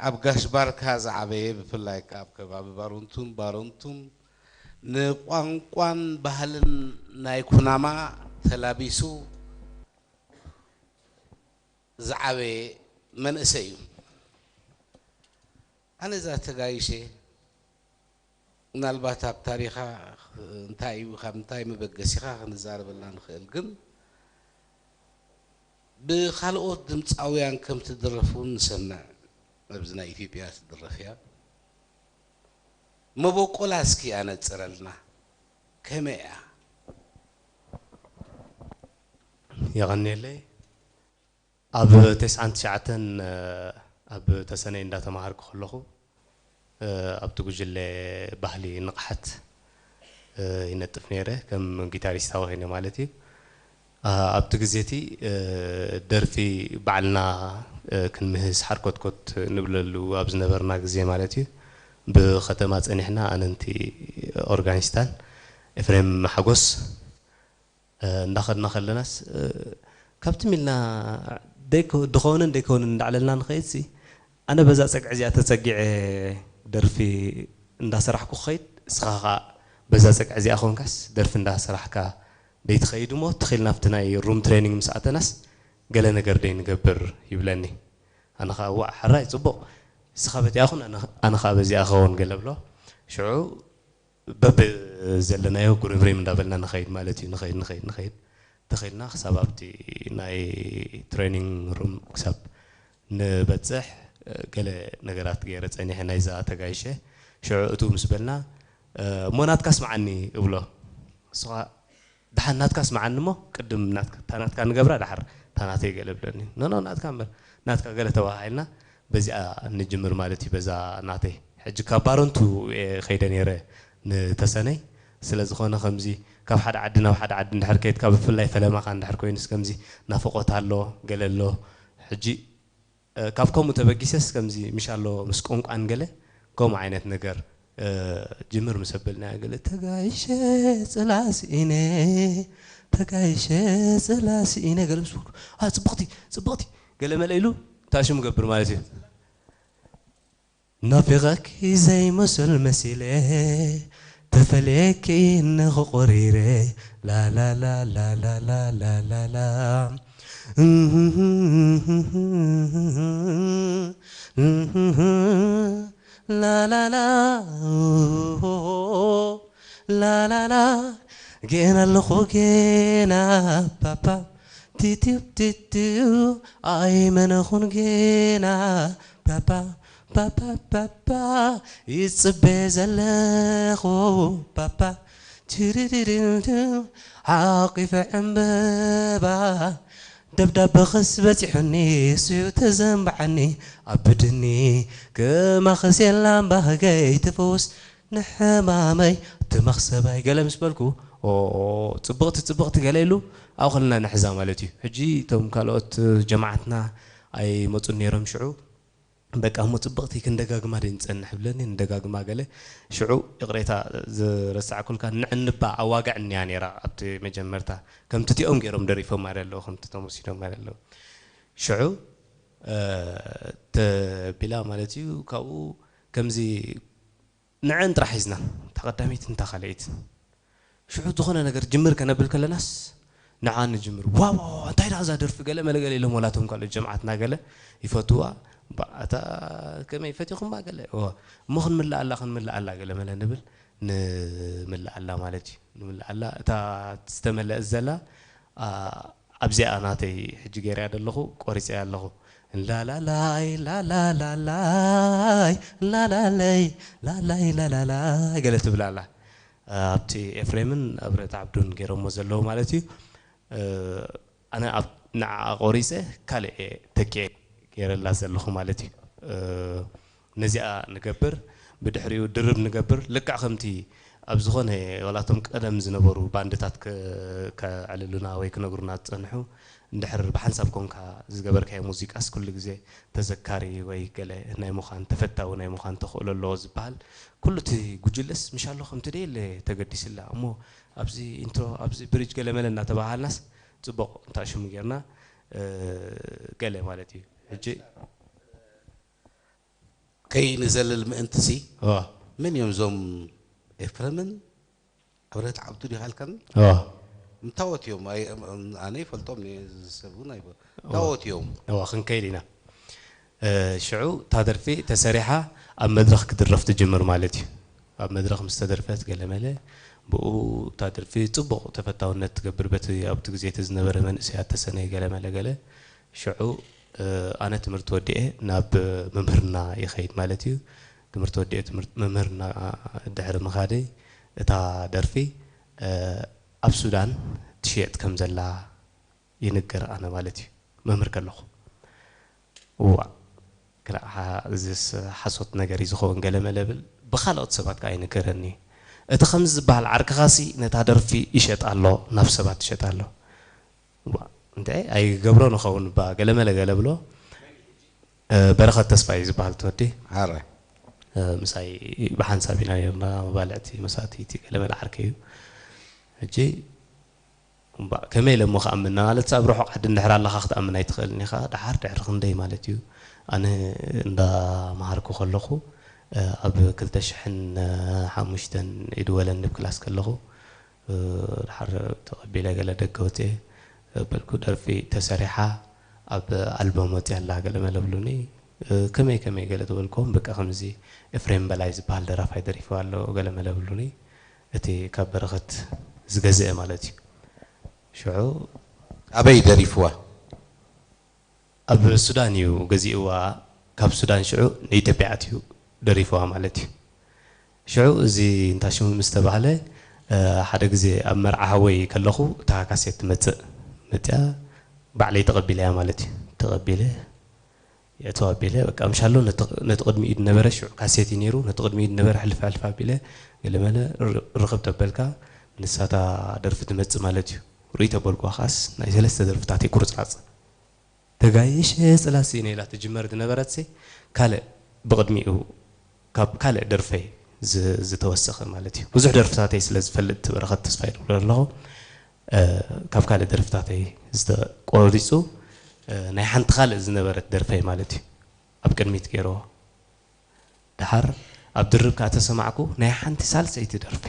ኣብ ጋሽ ባርካ ዝዓበየ፣ ብፍላይ ከኣ ኣብ ከባቢ ባሮንቱን ባሮንቱን ንቋንቋን ባህልን ናይ ኩናማ ተላቢሱ ዝዓበየ መንእሰይ እዩ። ኣነ እዛ ተጋይሸ ምናልባት ኣብ ታሪኻ እንታይ እዩ፣ ካብ እንታይ መበገሲኻ ክንዛረበላ ንኽእል፣ ግን ብኻልኦት ድምፃውያን ከም ትድረፍ እውን ንሰምዕ። ኣብዚ ናይ ኢትዮጵያ ትድረፍ እያ። መበቆላ እስኪ ኣነፅረልና፣ ከመይ እያ? የቐንየለይ። ኣብ ተስዓን ትሽዓተን ኣብ ተሰነይ እንዳተማሃርኩ ከለኹ ኣብቲ ጉጅለ ባህሊ ንቕሓት ይነጥፍ ነይረ፣ ከም ጊታሪስታ ኮይነ ማለት እዩ። ኣብቲ ግዜ እቲ ደርፊ ባዕልና ክንምህዝ ሓርኮትኮት ንብለሉ ኣብ ዝነበርና ግዜ ማለት እዩ፣ ብከተማ ጸኒሕና ኣነንቲ ኦርጋኒስታን ኤፍሬም ሓጎስ እንዳኸድና ከለናስ ካብቲ ሚልና ድኸውንን ደይከውንን እንዳዕለልና ንኸይድ ሲ ኣነ በዛ ጸግዒ እዚኣ ተጸጊዐ ደርፊ እንዳሰራሕኩ ክኸይድ፣ እስኻ ኸዓ በዛ ጸግዒ እዚኣ ኮንካስ ደርፊ እንዳሰራሕካ ደይትኸይድ እሞ ትኺል ናብቲ ናይ ሩም ትሬኒንግ ምስ ኣተናስ ገለ ነገር ደይንገብር ይብለኒ። ኣነ ኸዓ ዋእ ሓራይ ጽቡቕ፣ እስኻ በቲኣ ኹን ኣነ ኸዓ በዚኣ ኸውን ገለ ብሎ። ሽዑ በብ ዘለናዮ ጉርምሪም እንዳበልና ንኸይድ ማለት እዩ። ንኸይድ ንኸይድ ንኸይድ ተኸይድና ክሳብ ኣብቲ ናይ ትሬኒንግ ሩም ክሳብ ንበፅሕ ገለ ነገራት ገይረ ፀኒሐ ናይዛ ተጋይሸ። ሽዑ እቱ ምስ በልና እሞ ናትካ ስምዓኒ እብሎ። ንሱ ኸዓ ደሓን ናትካ ስምዓኒ እሞ ቅድም እታ ናትካ ንገብራ ደሓር እታ ናተይ ገለ ብለኒ። ኖ ኖ ናትካ እምበር ናትካ ገለ ተባሃሂልና በዚኣ ንጅምር ማለት እዩ። በዛ ናተይ ሕጂ ካብ ባረንቱ እየ ከይደ ነይረ ንተሰነይ። ስለ ዝኾነ ከምዚ ካብ ሓደ ዓዲ ናብ ሓደ ዓዲ እንድሕር ከይድካ ብፍላይ ፈለማኻ እንድሕር ኮይኑስ ከምዚ ናፍቖት ኣሎ ገለ ኣሎ። ሕጂ ካብ ከምኡ ተበጊሰስ ከምዚ ምሽ ኣሎ ምስ ቋንቋን ገለ ከምኡ ዓይነት ነገር ጅምር ምስ ኣበልናዮ ገለ ተጋይሸ ጽላእ ስኢነ ተጋይሸ ጽላእ ስኢነ ገለ ምስ በልኩ ኣ ጽብቕቲ ጽብቕቲ ገለ መለ ኢሉ ታሽሙ ገብር ማለት እዩ። ናፊቐኪ ዘይመስል መሲለ ተፈልየኪ እነኹ ቆሪረ ላላላላላላላላ ላላላ ላላላ ጌና ኣለኹ ጌና ፓፓ ቲቲው ቲቲው ኣይመነኹን ጌና ፓፓ ፓፓ ፓፓ ይጽበ ዘለኹ ፓፓ ትርርርርር ሓቂፈ ዕምበባ ደብዳበኽስ በጺሑኒ እሱዩ ተዘንብዓኒ ኣብድኒ ክማኽስ የላም ባህገይ ትፍውስ ንሕማመይ ትመኽሰባይ ገለ ምስ በልኩ ኦ ጽብቕቲ ጽብቕቲ ገለ ኢሉ ኣብኡ ከለና ንሕዛ ማለት እዩ። ሕጂ እቶም ካልኦት ጀማዓትና ኣይመፁን ነይሮም ሽዑ በቃ እሞ ጽብቕቲ ክንደጋግማ ዶ ንጸንሕ ብለኒ ንደጋግማ ገለ ሽዑ ይቕሬታ ዝረሳዕኩልካ ንዕንባ ኣዋግዕ እኒያ ነይራ ኣብቲ መጀመርታ ከምቲ እቲኦም ገይሮም ደሪፎም ማለት ኣለዉ ከምቲ እቶም ወሲዶም ማለት ኣለዉ ሽዑ ተቢላ ማለት እዩ ካብኡ ከምዚ ንዐን ጥራሕ ሒዝና እታ ቀዳመይቲ እንታ ካልኣይቲ ሽዑ ዝኾነ ነገር ጅምር ከነብል ከለናስ ንዓ ንጅምር ዋዋ እንታይ ዳ እዛ ደርፊ ገለ መለ ገለ ኢሎም ወላቶም ካልኦት ጀምዓትና ገለ ይፈትዋ እታ ከመይ ፈቲኹማ ገለ እሞ ክንምልኣላ ክንምልኣላ ገለ መለ ንብል ንምልኣላ ማለት እዩ ንምልኣላ እታ ዝተመለአት ዘላ ኣብዚኣ ናተይ ሕጂ ገይረያ ዘለኹ ቆሪፀያ ኣለኹ ላላላይ ላላላላይ ላላለይ ላላይ ላላላይ ገለ ትብል ኣላ ኣብቲ ኤፍሬምን ኣብረት ዓብዱን ገይሮሞ ዘለዉ ማለት እዩ ኣነ ንዓ ቆሪፀ ካልእ ተኪዐ ገይረላ ዘለኹ ማለት እዩ ነዚኣ ንገብር ብድሕሪኡ ድርብ ንገብር ልክዕ ከምቲ ኣብ ዝኾነ ዋላቶም ቀደም ዝነበሩ ባንድታት ከዕልሉና ወይ ክነግሩና ዝፀንሑ እንድሕር ብሓንሳብ ኮንካ ዝገበርካዮ ሙዚቃስ ኩሉ ግዜ ተዘካሪ ወይ ገለ ናይ ምዃን ተፈታዊ ናይ ምዃን ተኽእሎ ኣለዎ ዝበሃል ኩሉ እቲ ጉጅለስ ምሻሎ ከምቲ ደየለ ተገዲስላ እሞ ኣብዚ ኢንትሮ ኣብዚ ብሪጅ ገለ መለ እናተባሃልናስ ፅቡቕ እንታይ ሽሙ ጌርና ገለ ማለት እዩ ሕጂ ከይንዘልል ምእንትሲ እዋ መን እዮም እዞም ኤፍረምን ኣብረህት ዓብዱ ዲኻ ኢልካኒ? እዋ ምታወት እዮም። ኣይ- ኣነ ይፈልጦም እየ፣ እዚ ሰብ እውን ኣይፈ- ምታወት እዮም። እዋ ክንከይድ ኢና። ሽዑ እታ ደርፊ ተሰሪሓ ኣብ መድረኽ ክድረፍ ትጅምር ማለት እዩ። ኣብ መድረኽ ምስ ተደርፈት ገለመለ ብኡ እታ ደርፊ ፅቡቕ ተፈታውነት ትገብር በቲ ኣብቲ ግዜ እቲ ዝነበረ መንእሰያት ተሰነይ ገለመለ ገለ። ሽዑ ኣነ ትምህርቲ ወዲኤ ናብ ምምህርና ይኸይድ ማለት እዩ። ትምህርቲ ወዲኤ ትምህርት- ምምህርና ድሕሪ ምኻደይ እታ ደርፊ ኣብ ሱዳን ትሽየጥ ከም ዘላ ይንገር ኣነ ማለት እዩ መምህር ከለኹ። እዋ ግና ሓ- እዚስ ሓሶት ነገር እዩ ዝኸውን ገለ መለ ብል ብኻልኦት ሰባት ከዓ ይንገረኒ። እቲ ከምዚ ዝበሃል ዓርክኻሲ ነታ ደርፊ ይሸጥ ኣሎ ናብ ሰባት ይሸጥ ኣሎ። እዋ እንተ ኣይገብሮ ንኸውን ባ ገለ መለ ገለ ብሎ። በረኸት ተስፋ እዩ ዝበሃል ትወዲ። ሓራይ ምሳይ ብሓንሳብ ኢና ነርና መባልዕቲ መሳትይቲ ገለ መለ ዓርከይ እዩ። ሕጂ እምባእ ከመይ ኢለ እሞ ክኣምን ማለት ኣብ ርሑቕ ዓዲ እንድሕር ኣለኻ ክትኣምን ኣይትኽእልን ኢኻ። ደሓር ድሕሪ ክንደይ ማለት እዩ ኣነ እንዳመሃርኩ ከለኹ ኣብ ክልተ ሽሕን ሓሙሽተን ይድወለኒ ኣብ ክላስ ከለኹ ደሓር ተቐቢለ ገለ ደገ ወፅኤ በልኩ ደርፊ ተሰሪሓ ኣብ ኣልበም ወፅያ ኣላ ገለ መለ ብሉኒ። ከመይ ከመይ ገለ ተበልኮም በቃ ከምዚ ኤፍሬም በላይ ዝበሃል ደራፋይ ደሪፍዋ ኣሎ ገለ መለ ብሉኒ። እቲ ካብ በረኸት ዝገዝአ ማለት እዩ። ሽዑ ኣበይ ደሪፍዋ? ኣብ ሱዳን እዩ ገዚእዋ። ካብ ሱዳን ሽዑ ንኢትዮጵያ ኣትዩ ደሪፍዋ ማለት እዩ። ሽዑ እዚ እንታይ ሽሙ ምስ ተባህለ ሓደ ግዜ ኣብ መርዓ ሃወይ ከለኹ እታ ካሴት ትመፅእ መፅያ ባዕለይ ተቐቢለያ ማለት እዩ። ተቐቢለ የእተው ኣቢለ በቃ ምሻሎ ነቲ ቅድሚ ኢድ ነበረ ሽዑ ካሴት እዩ ነይሩ ነቲ ቅድሚ ኢድ ነበረ ሕልፍ ሕልፍ ኣቢለ ገለመለ ርኽብ ተበልካ ንሳታ ደርፊ ትመፅእ ማለት እዩ። ርኢ ተበልኩዋ ከዓስ ናይ ሰለስተ ደርፍታት ቁርፅራፅ ተጋይሸ ፅላሲ ነላ ትጅመር ዝነበረት ሲ ካልእ ብቕድሚኡ ካብ ካልእ ደርፈይ ዝተወሰኸ ማለት እዩ። ብዙሕ ደርፍታተይ ስለ ዝፈልጥ በረኸት ተስፋይ ድብሎ ኣለኹ ካብ ካልእ ደርፍታተይ ዝተቆሪፁ ናይ ሓንቲ ካልእ ዝነበረት ደርፈይ ማለት እዩ ኣብ ቅድሚት ገይርዎ። ደሓር ኣብ ድርብ ከዓ ተሰማዕኩ ናይ ሓንቲ ሳልሰይቲ ደርፊ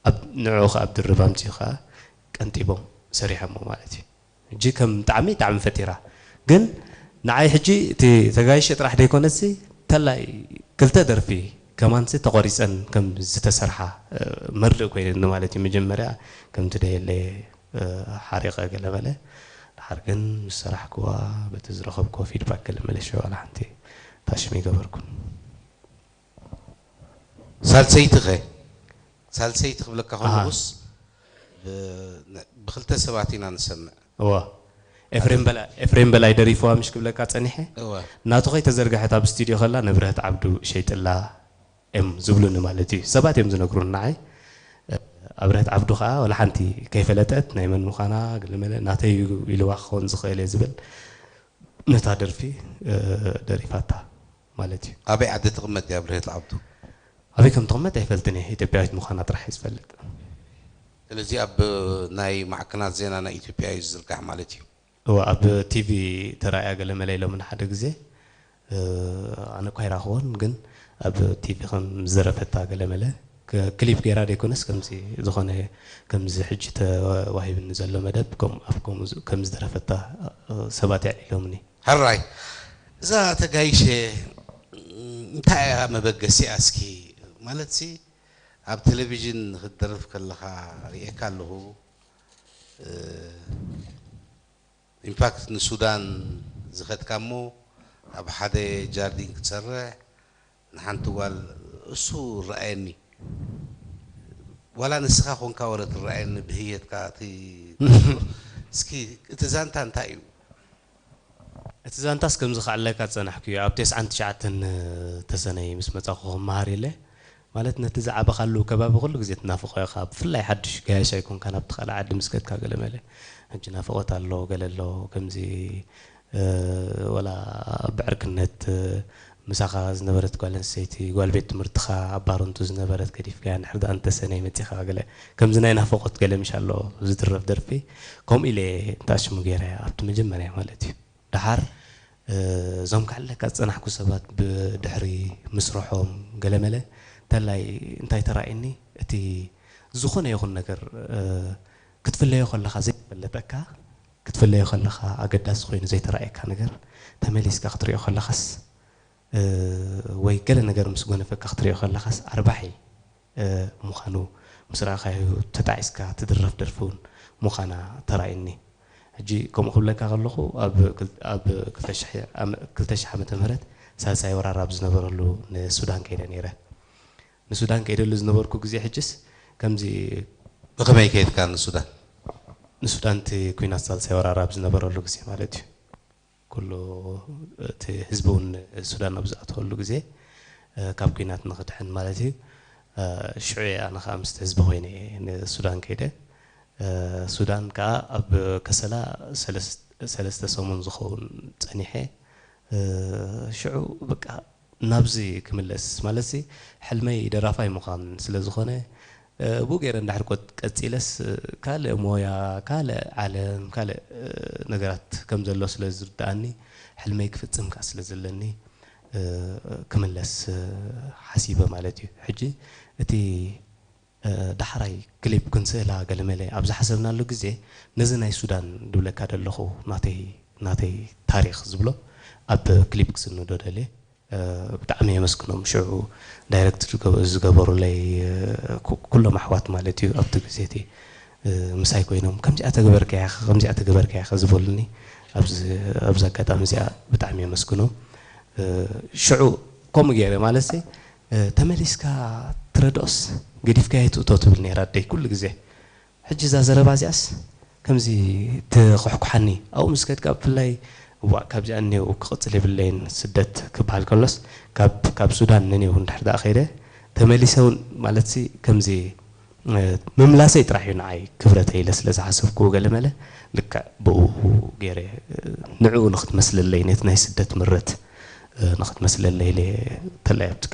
ኣብ ንዕኡ ከዓ ኣብ ድርብ ኣምፅኡ ከዓ ቀንጢቦም ሰሪሖሞ ማለት እዩ። ሕጂ ከም ጣዕሚ ጣዕሚ ፈጢራ ግን ንዓይ ሕጂ እቲ ተጋይሸ ጥራሕ ደይኮነሲ ተላይ ክልተ ደርፊ ከማንሲ ተቆሪፀን ከም ዝተሰርሓ መርድእ ኮይነኒ ማለት እዩ። መጀመርያ ከምቲ ደየለ ሓሪቐ ገለ በለ ድሓር ግን ምስ ሰራሕክዋ በቲ ዝረኸብክዎ ፊድባክ ገለ መለሸ ዋላ ሓንቲ ታሽም ይገበርኩን። ሳልሰይቲ ኸ ሳልሰይቲ ክብለካ ከለኹስ ብክልተ ሰባት ኢና ንሰምዕ። እዋ ኤፍሬም በላይ ደሪፍዋ ምሽ ክብለካ ፀኒሐ እወ ናቱ ከይተዘርግሐት ኣብ ስቱድዮ ከላ ንብረህት ዓብዱ ሸይጥላ እዮም ዝብሉኒ ማለት እዩ። ሰባት እዮም ዝነግሩኒ ንዓይ ኣብረህት ዓብዱ ከዓ ወላ ሓንቲ ከይፈለጠት ናይ መን ምዃና ግልመለ ናተይ ኢልዋ ክኸውን ዝኽእል እየ ዝብል ነታ ደርፊ ደሪፋታ ማለት እዩ። ኣበይ ዓዲ ትቕመጥ እያ ኣብረህት ዓብዱ? ኣበይ ከም ትቕመጥ ኣይፈልጥን እየ። ኢትዮጵያዊት ምዃና ጥራሕ እየ ዝፈልጥ። ስለዚ ኣብ ናይ ማዕከናት ዜና ናይ ኢትዮጵያ እዩ ዝዝርጋሕ ማለት እዩ። እወ ኣብ ቲቪ ተራእያ ገለ መለ ኢሎምን ሓደ ግዜ ኣነ እኳ ኣይረኣኽዎን ግን ኣብ ቲቪ ከም ዝደረፈታ ገለ መለ ክሊፕ ገይራ ደይኮነስ ከምዚ ዝኾነ ከምዚ ሕጂ ተዋሂብኒ ዘሎ መደብ ከም ኣብ ከምኡ ከም ዝደረፈታ ሰባት የዕሊሎምኒ። ሕራይ እዛ ተጋይሸ እንታይ እያ መበገሲኣ እስኪ ማለት ሲ ኣብ ቴሌቪዥን ክትደርፍ ከለኻ ርእየካ ኣለኹ። ኢንፋክት ንሱዳን ዝኸድካ እሞ ኣብ ሓደ ጃርዲን ክትሰርሕ ንሓንቲ ጓል እሱ ረኣየኒ ዋላ ንስኻ ኮንካ ወረ ትረኣየኒ ብህየትካ እቲ እስኪ እቲ ዛንታ እንታይ እዩ? እቲ ዛንታስ ከምዚ ክዓለካ ዝጸናሕኩ እዩ ኣብ ተስዓን ትሽዓተን ተሰነይ ምስ መጻኹ ክመሃር ኢለ ማለት ነቲ ዝዓበኻሉ ከባቢ ኩሉ ግዜ ትናፍቖ ኢኻ። ብፍላይ ሓድሽ ገያሽ ኣይኮንካን ኣብቲ ካልእ ዓዲ ምስ ከድካ ገለ መለ ሕጂ ናፍቖት ኣሎ ገለ ኣሎ ከምዚ ወላ ብዕርክነት ምሳኻ ዝነበረት ጓል ኣንስተይቲ ጓል ቤት ትምህርትኻ ኣብ ባረንቱ ዝነበረት ገዲፍካያ እንድሕር ደኣ ንተሰነይ መጺኻ ገለ ከምዚ ናይ ናፍቖት ገለ ምሽ ኣሎ ዝድረፍ ደርፊ ከምኡ ኢለ እየ እንተ ሽሙ ገይረያ ኣብቲ መጀመርያ ማለት እዩ። ደሓር እዞም ክሕለካ ዝጸናሕኩ ሰባት ብድሕሪ ምስርሖም ገለመለ እንተላይ እንታይ ተራእየኒ፣ እቲ ዝኾነ ይኹን ነገር ክትፍለዮ ከለኻ ዘይተፈለጠካ፣ ክትፍለዮ ከለኻ ኣገዳሲ ኮይኑ ዘይተራእየካ ነገር ተመሊስካ ክትሪኦ ከለኻስ፣ ወይ ገለ ነገር ምስ ጎነፈካ ክትሪኦ ከለኻስ ኣርባሒ ምዃኑ ምስ ረኣኻዮ ተጣዒስካ ትድረፍ ደርፊ እውን ምዃና ተራእየኒ። ሕጂ ከምኡ ክብለካ ከለኹ ኣብ ክል- ኣብ ክልተ ሽሕ ዓመ- ክልተ ሽሕ ዓመተ ምህረት ሳልሳይ ወራር ኣብ ዝነበረሉ ንሱዳን ከይደ ነይረ። ንሱዳን ከይደሉ ዝነበርኩ ግዜ ሕጅስ ከምዚ ብኸመይ ከይድካ ንሱዳን? ንሱዳን እቲ ኲናት ሳልሳይ ወራር ኣብ ዝነበረሉ ግዜ ማለት እዩ። ኩሉ እቲ ህዝቢ እውን ሱዳን ኣብ ዝኣተወሉ ግዜ ካብ ኲናት ንኽድሕን ማለት እዩ። ሽዑ ኣነ ከዓ ምስቲ ህዝቢ ኮይነ ንሱዳን ከይደ። ሱዳን ከዓ ኣብ ከሰላ ሰለስተ ሰሙን ዝኸውን ፀኒሐ። ሽዑ በቃ ናብዚ ክምለስ ማለት ሕልመይ ደራፋይ ምዃን ስለ ዝኾነ ብኡ ገይረ እንድሕር ቀፂለስ ካልእ ሞያ፣ ካልእ ዓለም፣ ካልእ ነገራት ከም ዘሎ ስለ ዝርድኣኒ ሕልመይ ክፍፅም ከዓ ስለ ዘለኒ ክምለስ ሓሲበ ማለት እዩ። ሕጂ እቲ ዳሕራይ ክሊፕ ክንስእላ ገለመለ ኣብ ዝሓሰብናሉ ግዜ ነዚ ናይ ሱዳን ድብለካ ደለኹ ናተይ ናተይ ታሪኽ ዝብሎ ኣብ ክሊፕ ክስንዶ ደልየ። ብጣዕሚ የመስግኖም ሽዑ ዳይሬክት ዝገበሩለይ ኩሎም ኣሕዋት ማለት እዩ። ኣብቲ ግዜ እቲ ምሳይ ኮይኖም ከምዚኣ ተገበርካያ ከምዚኣ ተገበርካያ ዝበሉኒ ኣብዚ ኣጋጣሚ እዚኣ ብጣዕሚ የመስግኖም። ሽዑ ከምኡ ገይረ ማለት ተመሊስካ ትረድኦስ ገዲፍካዮ ትእቶ ትብል ነይራ ኣደይ ኩሉ ግዜ። ሕጂ እዛ ዘረባ እዚኣስ ከምዚ ትኹሕኩሓኒ ኣብኡ ምስ ከድካ ብፍላይ እዋእ ካብዚኣ እኔው ክቕፅል የብለይን ስደት ክበሃል ከሎስ ካብ ሱዳን ነኔው እንድሕር ደኣ ከይደ ተመሊሰ እውን ማለት ከምዚ ምምላሰይ ጥራሕ እዩ ንዓይ ክብረተ ኢለ ስለ ዝሓሰብክዎ ገለመለ ልክዕ ብኡ ገይረ ንዕኡ ንክትመስለለይ ነቲ ናይ ስደት ምረት ንክትመስለለይ ኢለ ተላይ ኣብቲ